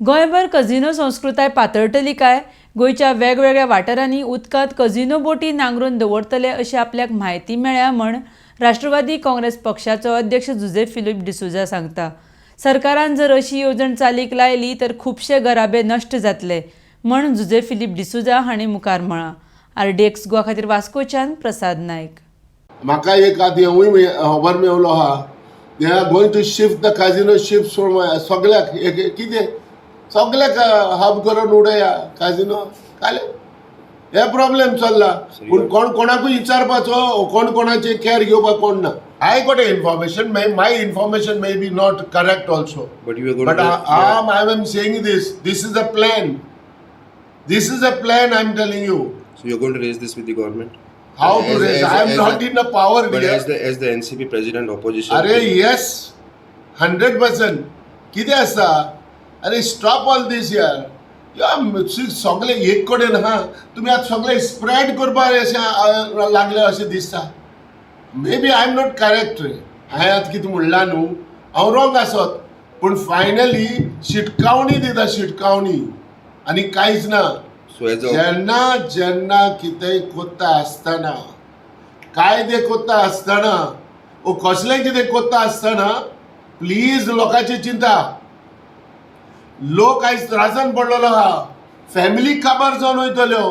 गोंयभर कझिनो संस्कृताय पातळटली काय? गोंयच्या वेगवेगळ्या वाठारांनी उदकांत कझिनो बोटी नांगरून दवरतले अशी आपल्याक म्हायती मेळ्ळ्या म्हण राष्ट्रवादी काँग्रेस पक्षाचो अध्यक्ष जुझे फिलीप डिसोझा सांगता. सरकारान जर अशी येवजण चालीक लायली तर खुबशे घराबे नश्ट जातले म्हण जुझे फिलीप डिसोझा हांणी मुखार म्हळां. आरडीएक्स गोवा खातीर वास्कोच्यान प्रसाद नायक. म्हाका एक आतां हेंवूय खबर मेवलो आहा, they are going to shift the casino shift from सगळ्याक एक कितें सगळ्याक हब करून उडया काजिनो काले. हे प्रॉब्लेम चल्ला, पूण कोण कोणाकूय विचारपाचो, कोण कोणाचे कॅर घेवपाक कोण ना. I got a information, may my information may be not correct also. But you are going But to I am saying this. This is a plan. This is a plan, I am telling you. So you're going to raise this with the government? How to raise? I am not in the power. But dear. as the NCP president, opposition. अरे येस, 100%. कितें आसा, अरे stop all these यार. या सगळे एक कडेन आहा, तुमी आतां सगळे स्प्रेड करपाक अशें लागले अशें दिसता. Maybe I am not correct रे. हांवें आतां कितें म्हणलां न्हू, हांव रोंग आसत, पूण फायनली शिटकावणी दिता, शिटकावणी आनी कांयच ना. So as a जेन्ना जेन्ना कितेंय कोत्ता आसतना, कायदे कोत्ता आसतना ओ कसलें कितें कोत्ता आसतना, प्लीज लोकांची चिंता. लोक आयज त्रासान पडलेलो आहा. फॅमिली काबार जावन वयतल्यो,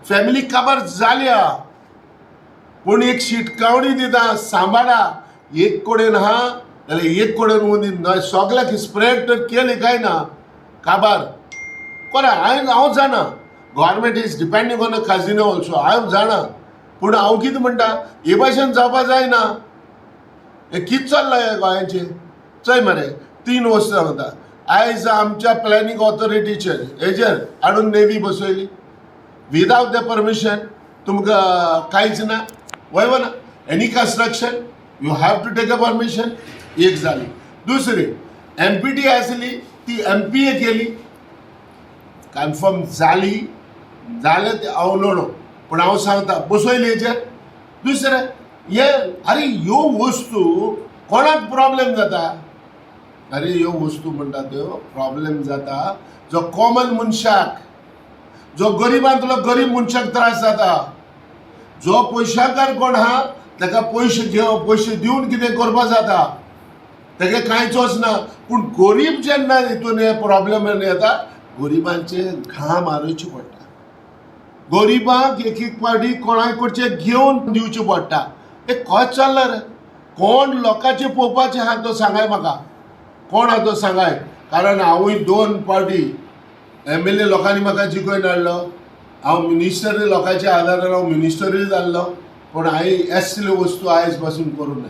फॅमिली काबार जाल्या. पूण एक शिटकावणी दिता, सांबाळा. एक कडेन आहा जाल्यार एक कडेन वंदी सगल्याक स्प्रेड तर केली काय ना काबार करा. हांवें हांव जाणा, government is depending on a casino also, हांव जाणा. पूण हांव कितें म्हणटा, हे भाशेन जावपा जायना. हें कितें चल्लां हें गोंयाचें? चोय मरे, तीन वस्तू सांगता. आयज आमच्या प्लॅनिंग ऑथॉरिटीचेर हेजेर हाडून नेवी बसयली विदावट the permission. तुमकां कांयच ना, वय ना? Any construction you have to take a permission. एक जाली. दुसरी, एमपीटी आसली ती एमपीए केली. कन्फर्म जाली जालें तें हांव नणो, पूण हांव सांगता, बसयली हेचेर. दुसरें हे, अरे ह्यो वस्तू कोणाक प्रॉब्लेम जाता? अरे ह्यो वस्तू म्हणटा त्यो प्रॉब्लेम जाता जो कॉमन मनशाक, जो गरिबांतलो गरीब मनशाक त्रास जाता. जो पयशाकार कोण आहा ताका पयशे घेव, पयशे दिवन कितें करपा जाता, तेगे कांयचोच ना. पूण गरीब जेन्ना हितून हे प्रॉब्लेम येता, गरिबांचे घाम मारूचे पडटा. गरिबांक एक एक पावटी कोणाय कडचे घेवन दिवचें पडटा. हे कशें चल्लां रे? कोण लोकांचें पळोवपाचें आहा तो सांगाय म्हाका, कोण आहा तो सांगाय. कारण हांवूय दोन पावटी एमएलए लोकांनी म्हाका जिखोवन हाडलो. हांव मिनिस्टरूय लोकांच्या आदारान हांव मिनिस्टरूय जाल्लो, पूण हांवें असल्यो वस्तू आयज पासून करूंक ना.